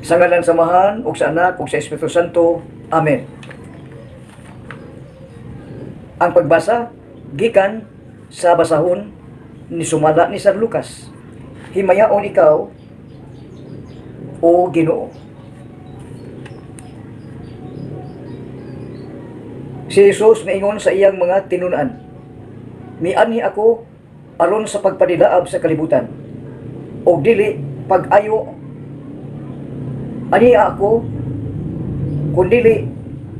Sa ngalan sa Amahan, ug sa Anak, ug sa Espiritu Santo. Amen. Ang pagbasa gikan sa basahon ni sumala ni San Lucas. Himayaon ikaw, o Ginoo. Si Jesus miingon sa iyang mga tinun-an, "Mianhi ako aron sa pagpadilaab sa kalibutan, ug dili pag-ayo ani ako, kundili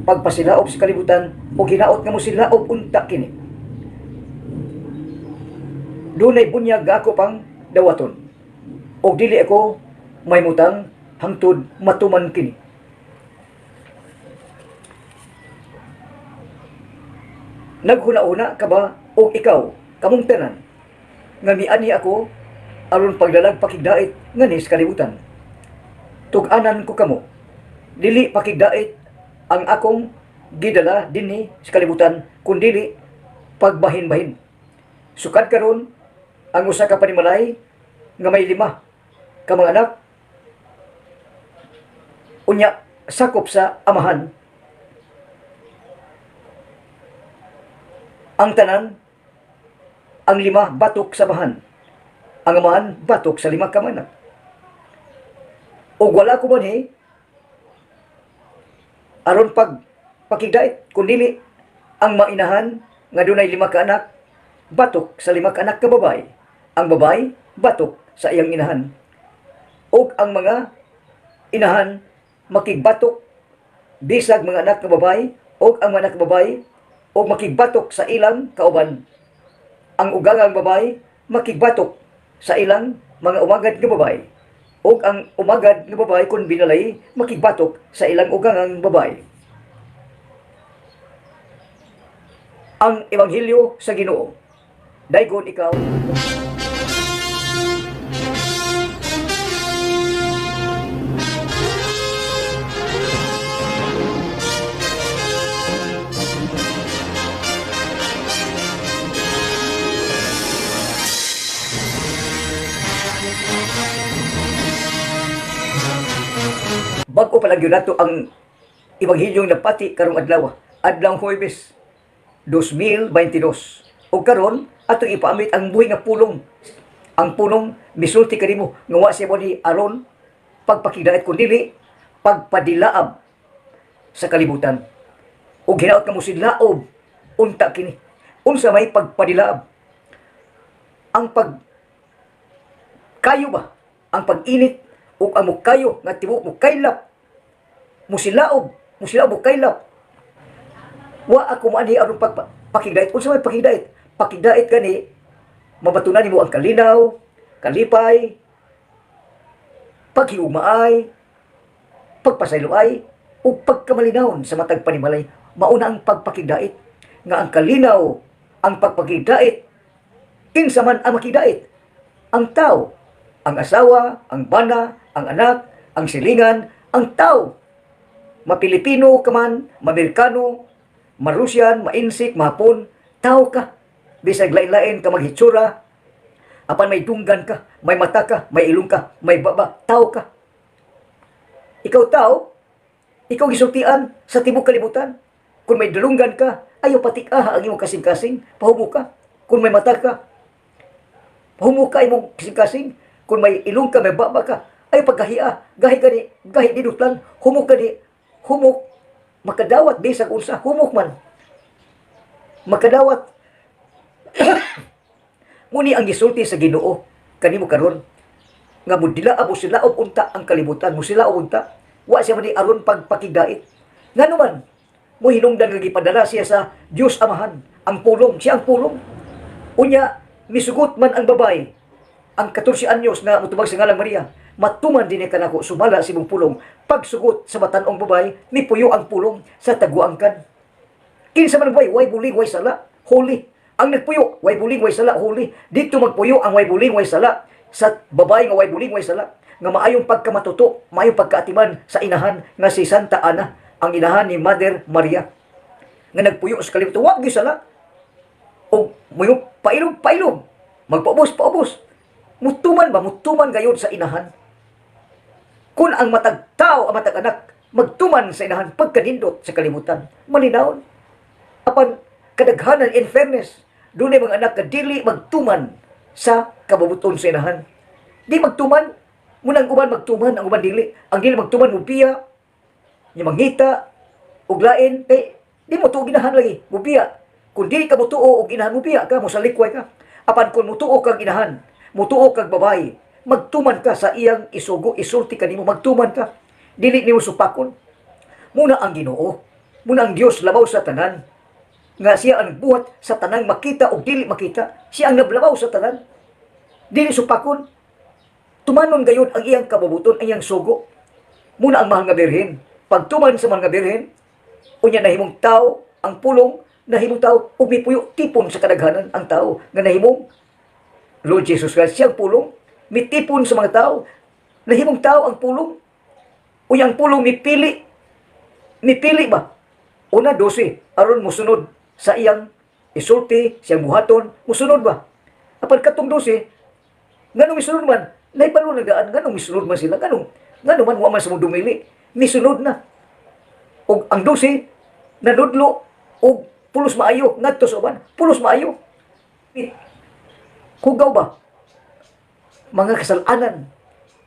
pagpasilaob sa kalibutan, ug hinaot nga mosilaob unta kini. Dunay bunyag nga ako pang dawaton, ug dili ako mahimutang hangtod matuman kini." Naghuna-huna ka ba og ikaw kamong tanan nga mianhi ako aron pagdalag pakigdait ngani sa kalibutan? Tug-anan ko kamo, dili pakigdait ang akong gidala dinhi sa kalibutan, kundili pagbahin-bahin. Sukad karon ang usa ka panimalay nga may lima ka mga anak, unya sakop sa amahan ang tanan, ang lima batok sa amahan, ang amahan batok sa lima ka mga anak. Ug wala ko manhi aron pag pakigdait, kundili ang mainahan nga dunay lima ka anak batok sa lima ka anak ka babae, ang babae batok sa iyang inahan, ug ang mga inahan makigbatok bisag mga anak nga babae, ug ang mga anak nga babae og makigbatok sa ilang kauban, ang ugangang babae makigbatok sa ilang mga umagad nga babae, ug ang umagad nga babae kun binalay makigbatok sa ilang ugangang babae. Ang Ebanghelyo sa Ginoo. Daygon ikaw. Bag-o pa lang yun nato ang Ebanghilyong napati karong adlaw, adlawng Huwebes, 2022. O karon atong ipaamit ang buhi nga pulong. Ang pulong misulti kanimo nga wa siya mo ni aron pagpakigdait kundili pagpadilaab sa kalibutan. O hinaot nga mo silaob unta kini. Unsa may pagpadilaab? Ang pag kayo ba? Ang pag-init o ang mukayo nga tibuok mo kaylap, musilaob, musilaob mo kaylap. Wa ako maanhi aron pagpakigdait. Unsa may pakigdait? Pakigdait kani mabatunan nimo ang kalinaw, kalipay, paghiumaay, pagpasayloay, ug pagkamalinawon sa matag panimalay. Mauna ang pagpakigdait nga ang kalinaw, ang pagpakigdait, kinsa man ang makigdait, ang tao, ang asawa, ang bana, ang anak, ang silingan, ang tao. Ma-Pilipino ka man, ma-Amerikano, ma-Rusian, ma-Insik, ma-Hapon, tao ka. Bisag lain-lain ka maghitsura, apan may dunggan ka, may mata ka, may ilong ka, may baba, tao ka. Ikaw tao, ikaw gisultian sa tibok kalibutan. Kung may dulunggan ka, ayaw patikaha ang imong kasing-kasing, pahumo ka. Kung may mata ka, pahumo ka imong kasing-kasing. Kung may ilong ka, may baba ka, ayaw pagkahia, gahi ka ni, gahi dinutlan, humok ka ni, humok, makadawat bisag unsa, humok man. Makadawat. Muni ang gisulti sa Ginoo kanimo karon nga modilaab o silaob unta ang kalibutan, musilaob unta. Wa siya man ni aron pagpakigdait. Ngano man mo hinungdan nga gipadala siya sa Dios Amahan, ang pulong, siya ang pulong. Unya misugot man ang babae, ang 14 anyos na mutubag sa ngalang Maria, matuman din kanako sumala sa imong pulong. Pagsugot sa batan-ong babae, mipuyo ang pulong sa taguangkan. Kinsa man ang babae, way buling, way sala, holy. Ang nagpuyo, way buling, way sala, holy. Dito magpuyo ang way buling, way sala sa babae nga way buling, way sala, nga maayong pagkamatuto, maayong pagkaatiman sa inahan nga si Santa Ana, ang inahan ni Mother Maria, nga nagpuyo sa kalibutan, wa gyud sala. Og muyo pailog pailog, magpaubos paubos. Mutuman ba, mutuman gayud sa inahan. Kung ang matag tao, ang matag anak, magtuman sa inahan pagkanindot sa kalibutan, malinawon. Apan kadaghanan, in fairness, dunay mga anak nga dili magtuman sa kabubuton sa inahan. Di magtuman, munang uban magtuman, ang uban dili. Ang dili magtuman, mubiya, nya mangita, ug lain, kay di mo tuo ginahan lagi, mubiya. Kung dili ka mutuo og inahan, mubiya ka, mosalikway ka. Apan kung mutuo kag inahan, mutuo kag babay, magtuman ka sa iyang isugo, isulti kanimo, magtuman ka. Dili nimo supakon. Muna ang Ginoo, muna ang Dios labaw sa tanan, nga siya ang buhat sa tanang makita o dili makita, siya ang nablabaw sa tanan. Dili supakon. Tumanon gayud ang iyang kabubuton, ang iyang sugo. Muna ang Mahal nga Birhen. Pagtuman sa Mahal nga Birhen, unya nahimong tao ang pulong, nahimong tao ug mipuyo tipon sa kadaghanan ang tao nga nahimong Lord Jesus Christ. Siyang pulong, mitipon sa mga tao, nahimong tao ang pulong. Unya ang pulong mipili. Mipili ba? Una, 12, aron musunod sa iyang isulti, siyang buhaton, musunod ba? Apan katong 12, nganong misunod man, naibalo na gaan, nganong misunod man sila, nganong man wa man sa mo dumili, misunod na. Og ang 12, nanudlo, og pulos maayo, ngadto sa uban, pulos maayo. Hugaw ba? Mga kasalanan.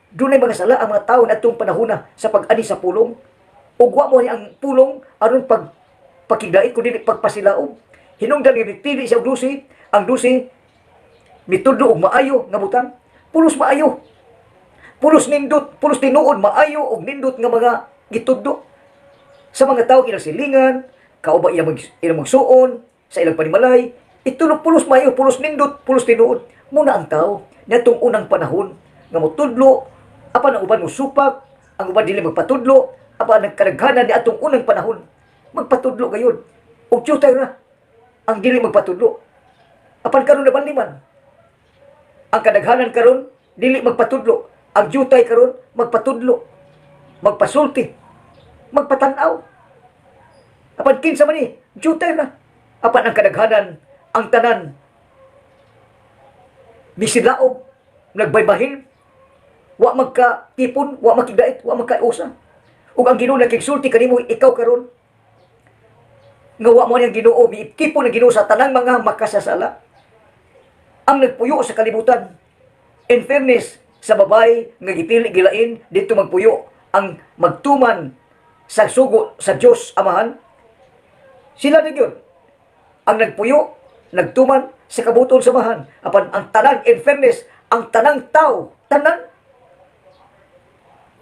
Dunay mga sala ang mga tao na atong panahona sa pag-ani sa pulong. Ug wa mo ni ang pulong aron pag pakigdait kundi pagpasilaob. Hinungdan nga mipili siya og 12, ang 12 mitudlo og maayo nga butang. Pulos maayo. Pulos nindot, pulos tinuod maayo og nindot nga mga gitudlo sa mga tao ilang silingan, kauba ilang magsuon, sa ilang panimalay, itulog pulos maayo, pulos nindot, pulos tinuod. Muna ang tao, natong unang panahon, nga motudlo, apan ang uban mosupak, ang uban dili magpatudlo, apan ang kadaghanan ni atong unang panahon, magpatudlo gayud. Ug jutay ra ang dili magpatudlo. Apan karon na liman. Ang kadaghanan karon dili magpatudlo. Ang jutay karon magpatudlo, magpasulti, magpatanaw. Apan kinsa man ni, jutay ra. Apan ang kadaghanan, ang tanan misilaob, nagbaybahin, wa magkatipon, wa makigdait, wa magkausa. Ug ang Ginoo nakigsulti kanimo ikaw karon nga wa mo niyang Ginoo, miitipon ang Ginoo sa tanang mga makasasala. Ang nagpuyo sa kalibutan. In fairness, sa babay nga gipili gilain dito magpuyo ang magtuman sa sugo sa Dios Amahan. Sila na yun. Ang nagpuyo, nagtuman sa kabuton sa Amahan. Apan ang tanang, in fairness, ang tanang tao, tanan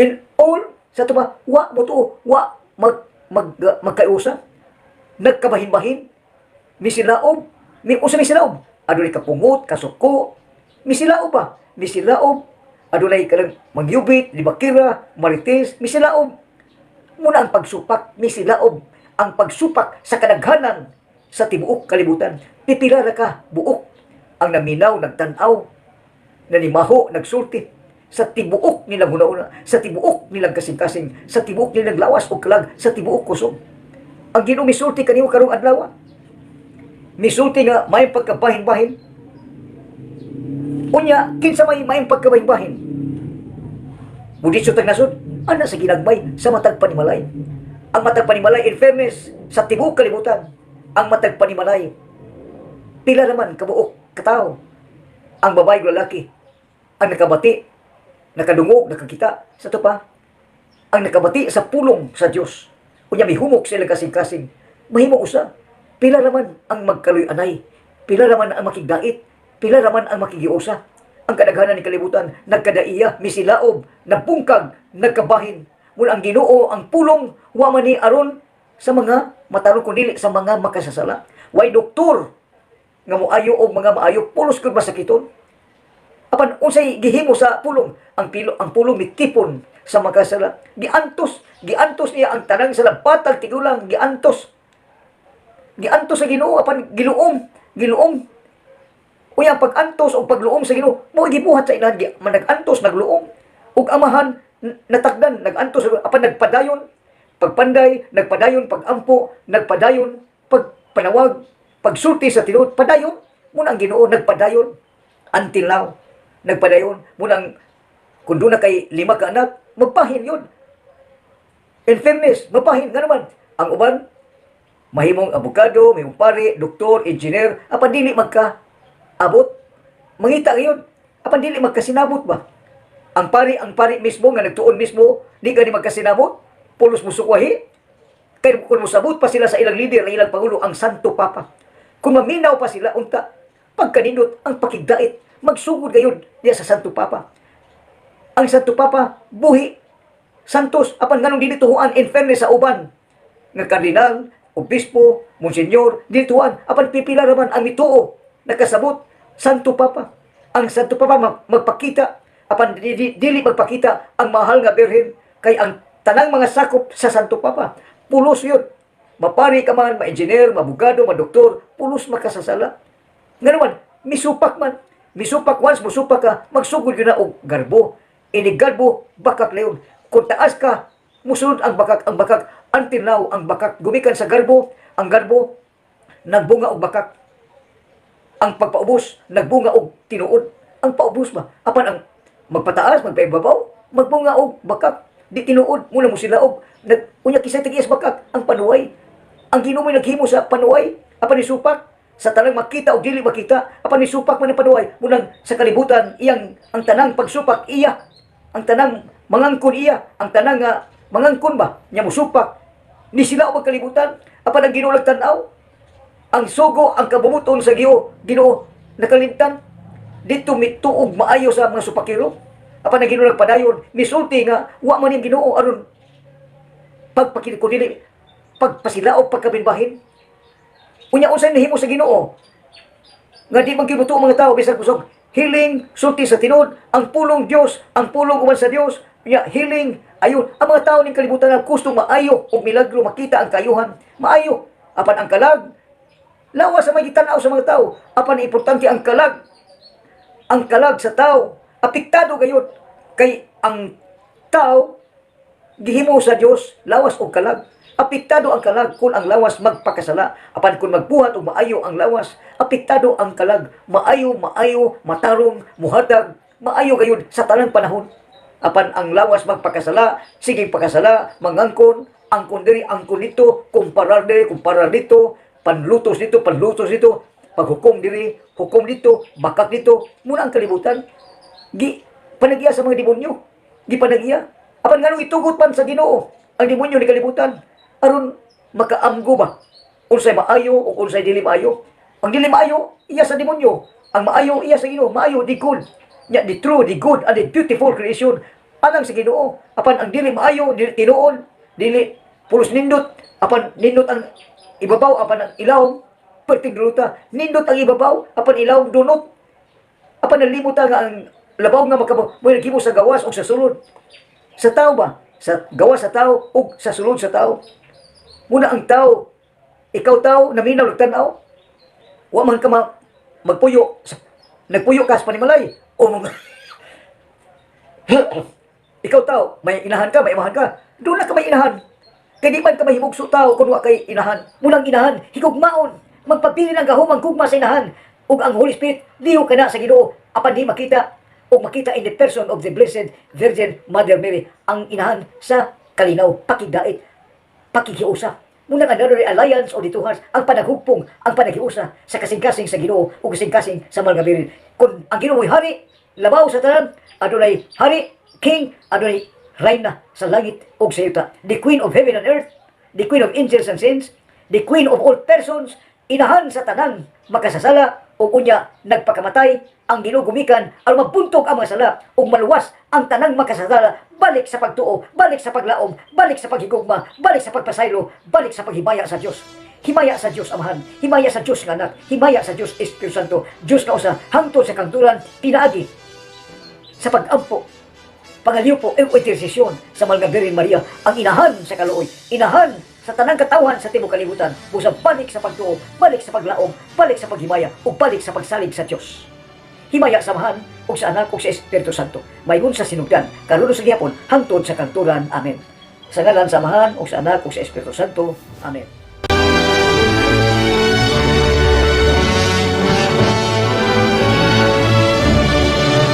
in all sa tuma, wa mo tuo, wa mag mag magkaiusa, nagkabahin-bahin, misilaob, mi usa misilaob, adunay kapungot, kasuko, misilaob ba, misilaob, adunay kanang mangyubit, libakira, marites, misilaob. Muna ang pagsupak, misilaob ang pagsupak sa kadaghanan sa tibuok kalibutan. Pipila ra ka buok ang naminaw, nagtan-aw, nanimaho, nagsulti sa tibuok nilang hunauna, sa tibuok nilang kasing-kasing, sa tibuok nilang lawas o kalag, sa tibuok kusog. Ang Ginoo misulti kanimo karong adlaw. Misulti nga may pagkabahin-bahin. Unya, kinsa may may pagkabahin-bahin? Muditso tag nasod, ana sa ginagmay sa matag panimalay. Ang matag panimalay, in fairness, sa tibuok kalibutan, ang matag panimalay, pila naman kabuok katawo ang babae ug lalaki ang nakabati, nakadungog, nakakita sa to pa, ang nakabati sa pulong sa Dios. Unya mihumok sa ilang kasing-kasing, mahimo usa. Pila naman ang magkaluy-anay, pila naman ang makigdait, pila naman ang makigiusa. Ang kadaghanan ni kalibutan nagkadaiya, misilaob, nabungkag, nagkabahin. Muna ang Ginoo, ang pulong wa man ni aron sa mga matarong kundi sa mga makasasala. Way doktor nga moayo og mga maayo, pulos gud masakiton. Apan unsay gihimo sa pulong? Ang pulong mitipon sa makasala. Giantos, giantos niya ang tanang sala, batag tigulang giantos. Giantos sa Ginoo apan giluom, giluom. Unya ang pag-antos o pagluom sa Ginoo, mo gibuhat sa inahan, man nag-antos, nagluom. Ug amahan natakdan, nag-antos apan nagpadayon, pagpanday, nagpadayon pagampo, nagpadayon pagpanawag, pagsulti sa tinuod, padayon. Muna ang Ginoo nagpadayon until now. Nagpadayon muna ang Kung duna kay lima ka anak, magpahin yun. In fairness, mapahin nga naman. Ang uban, mahimong abogado, mahimong pari, doktor, engineer, apan dili magka abot. Mangita ngayon, apan dili magkasinabot ba? Ang pari mismo nga nagtuon mismo, di gani magkasinabot, pulos musukwahi. Kay kung musabot pa sila sa ilang leader, ang ilang pangulo, ang Santo Papa. Kung maminaw pa sila, unta, pagkanindot, ang pakigdait, magsugod gayud diya sa Santo Papa. Ang Santo Papa, buhi, santos, apan nganong dili tuhuan, in fairness sa uban, nga kardinal, obispo, monsenyor, dili tuhuan, apan pipila raman ang mituo, nakasabot, Santo Papa. Ang Santo Papa magpakita, apan dili magpakita ang mahal nga Birhen, kay ang tanang mga sakop sa Santo Papa, pulos yun. Mapari ka man, ma-engineer, maabogado, ma-doktor, pulos makasasala. Nga naman, misupak man. Misupak once, musupak ka, magsugod yun na og garbo. Inig garbo, bakak leon. Kung taas ka, musunod ang bakak, until now, ang bakak, gumikan sa garbo, ang garbo, nagbunga og bakak. Ang pagpaubos, nagbunga og tinuod. Ang paubos ba? Apan ang magpataas, magpaibabaw, magbunga og bakak. Di tinuod, muna mo sila og nag unya kisay tag-iyas bakak ang panuway. Ang Ginoo mo'y naghimo sa panuway, apan nisupak sa tanang makita o dili makita, apan nisupak man ang panuway, munang sa kalibutan iyang ang tanang pagsupak iya, ang tanang mangangkon iya, ang tanang nga mangangkon ba nya musupak ni sila og kalibutan, apan ang Ginoo nagtan-aw. Ang sugo, ang kabumuton sa Ginoo nakalimtan dito mituog maayo sa mga supakiro. Apan ang Ginoo nagpadayon, misulti nga wa man yung Ginoo aron pagpakilit dili pagpasilaob, pagkabinbahin. Unya unsay nahimo sa Ginoo? Nga di man kinutuo mga tao bisan kusog healing, sulti sa tinuod, ang pulong Dios, ang pulong uban sa Dios, nya healing ayon ang mga tao ning kalibutan nga gusto maayo og milagro, makita ang kayuhan, maayo. Apan ang kalag, lawas sa mga gitanaw sa mga tao, apan importante ang kalag. Ang kalag sa tao apektado gayud kay ang tao gihimo sa Dios lawas og kalag. Apektado ang kalag kung ang lawas magpakasala. Apan kung magbuhat og maayo ang lawas, apektado ang kalag. Maayo, maayo, matarong, muhatag, maayo gayud sa tanang panahon. Apan ang lawas magpakasala, sige pakasala, mangangkon, angkon diri, angkon dito, kumparar diri, kumparar dito, panlutos dito, panlutos dito, paghukom diri, hukom dito, bakak dito, muna ang kalibutan. Gi panagiya sa mga demonyo. Gi panagiya. Apan nganong itugot man sa Ginoo ang demonyo ni kalibutan aron makaamgo ba unsay maayo o unsay dili maayo? Ang dili maayo iya sa demonyo. Ang maayo iya sa Ginoo. Maayo, the good. Nya the true, the good and the beautiful creation alang sa Ginoo. Apan ang dili maayo, dili tinuod, dili pulos nindot, apan nindot ang ibabaw apan ang ilawom perting duluta. Nindot ang ibabaw apan ilawom dunot. Apan nalimot ta nga ang labaw nga makaba mo naghimo sa gawas o sa sulod. Sa tao ba? Sa gawas sa tao o sa sulod sa tao. Muna ang tao, ikaw tao, naminaw nagtanaw. Wa man ka magpuyo. Nagpuyo ka sa panimalay. O mga ikaw tao, may inahan ka, may amahan ka. Doon na ka may inahan. Kay di man ka mahimugso tao kung wa kay inahan. Munang inahan, higugmaon. Magpabili ng gahom ang gugma sa inahan. Ug ang Holy Spirit, diho ka na sa Ginoo apan di makita ug makita in the person of the Blessed Virgin Mother Mary, ang inahan sa kalinaw, pakigdait, pakighiusa. Munang another alliance of the two hearts, ang panaghugpong, ang panaghiusa sa kasing-kasing sa Ginoo ug kasing-kasing sa Mahal nga Birhen. Kung ang Ginoo ay hari, labaw sa tanan, adunay hari, king, adunay reyna sa langit ug sa yuta. The Queen of heaven and earth, the Queen of angels and saints, the Queen of all persons, inahan sa tanan makasasala ug unya nagpakamatay ang Ginoo gumikan aron mabuntog ang mga sala ug maluwas ang tanang makasasala balik sa pagtuo, balik sa paglaom, balik sa paghigugma, balik sa pagpasaylo, balik sa paghimaya sa Dios. Himaya sa Dios Amahan, himaya sa Dios nga Anak, himaya sa Dios Espiritu Santo, Dios nga usa hangtod sa kahangturan pinaagi sa pag-ampo, pangaliw po, o intersesyon sa Mahal nga Birhen Maria, ang inahan sa kaluoy, inahan sa tanang katawhan sa tibuok kalibutan, busa balik sa pagtuo, balik sa paglaom, balik sa paghimaya, ug balik sa pagsalig sa Dios. Himaya sa Amahan, ug sa Anak, ug sa Espiritu Santo. Maingon sa sinugdan, karon sa gihapon, hangtod sa kahangturan. Amen. Sa ngalan sa Amahan, ug sa Anak, ug sa Espiritu Santo. Amen.